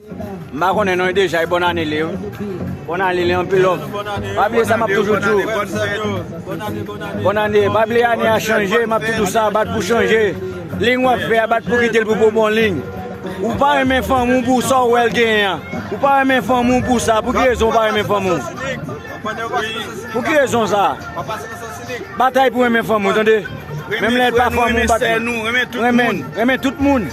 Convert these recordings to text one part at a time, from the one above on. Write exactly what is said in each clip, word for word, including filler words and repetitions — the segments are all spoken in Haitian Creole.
M pa konnen non, deja e bòn ane li ye wi. Bòn ane li, anpil love. Pa bliye sa m ap toujou di w. Bòn ane, pa bliye ane a chanje, m ap toujou di w sa, bat pou chanje. Liy w ap fè a, bat pou kite l pou, pou bon liy. Ou pa renmen fanmi w pou sa w wè l genyen an. Ou pa renmen fanmi w pou sa, pou ki rezon ou pa renmen fanmi w? Pou ki rezon sa? Batay pou renmen fanmi w, tande. Menm lè l pa fanmi w, bat pou renmen, renmen tout moun.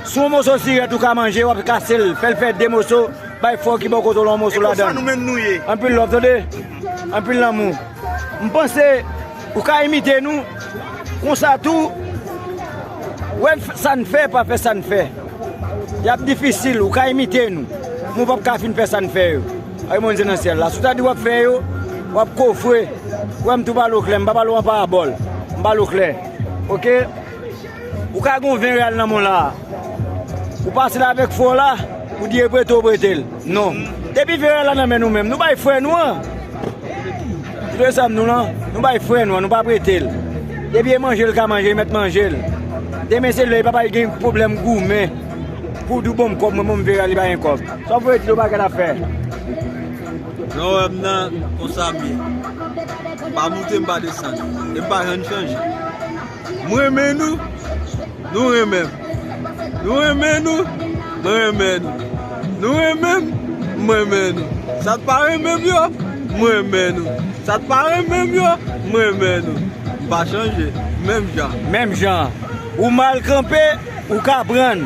Si yon moso sirèt ou ka manje, w ap kase l, fè l fè de moso, bay frè w ki bò kote w la yon moso ladan l. Anpil love, tande. Anpil lanmou. M panse ou ka imite nou. Konsa tou, wè n f- sa n fè, pa fè sa n fè. Y ap difisil, ou ka imite nou. Men w p ap ka fin fè sa n fè yo. Ay, Bondye nan syèl la. Si w ta di w ap fè yo, w ap kofre. Wè m tou pale w klè, m pa pale w an parabòl. M pale w klè. Oke? Ou ka gen yon ven reyal nan men w la. Ou pase l avèk frè w la, ou di e prete w prete l. Non. Depi ven reyal la nan men nou menm, nou bay frè nou an. Ou tande sa m di w lan? Nou bay frè nou an, nou pa prete l. Depi e manje l ka manje, e mèt manje l. Demen se lè papa l gen pwoblèm goumen. Pou w di w ban m kòb, mwen ban m ven reyal, li pa gen kòb. Sa w vle di yo bagay l ap fè? Jan w wè m nan, konsa m ye. M pa moute, m pa desann. E m pa janm chanje. M renmen nou, nou renmen m. Nou renmen nou, mwen renmen nou. Nou renmen m, mwen renmen nou. Sa k pa renmen m yo, mwen renmen nou. Sa k pa renmen m yo, mwen renmen nou. M pa chanje, menm jan. Menm jan. Ou mal kanpe, ou ka pran.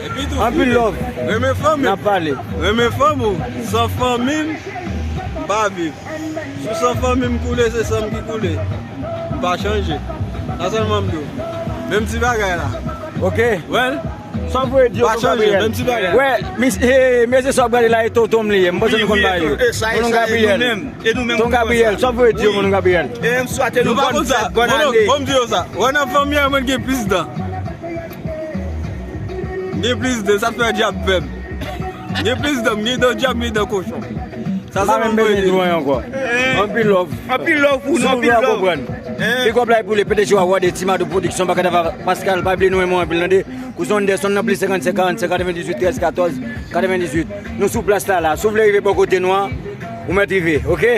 Epi tou, anpil love. Renmen fanmi m. N ap pale. Renmen fanmi w. San fanmi m, m pa viv. Si w san fanmi m koule, se san m ki koule. M pa chanje. Sa sèlman m di w. Menm ti bagay la. Oke. Wè l? Sa w vle di yo, pa chanje, menm ti bagay. Wè, mis- eh, mesye sa w ap gade la, e tonton m li ye. M panse nou konn bagay yo. Tonton Gabriel. Tonton Gabriel, sa w vle di yo, tonton Gabriel? E m swate nou bòn fèt, bòn ane. Bon, m di yo sa. Wè nan fanmi a, mwen gen plis dan. M gen plis dan, sa fè dyab pè m. M gen plis dan, m gen dan dyab, m gen dan kochon. Sa se menm bezwen di w anyen ankò. Anpil love. Anpil love pou nou, anpil love. Big up la pou le P D G Wa Wade, Ti Mado Production, Bakadava Pascal, pa bliye nou renmen anpil, tande. Kouzen Anderson nan plis senkannsenk, karannsenk, katrevendizuit, trèz, katòz, katrevendizuit. Nou sou plas la, la. Si w vle rive bò kote nou an, ou mèt rive, oke?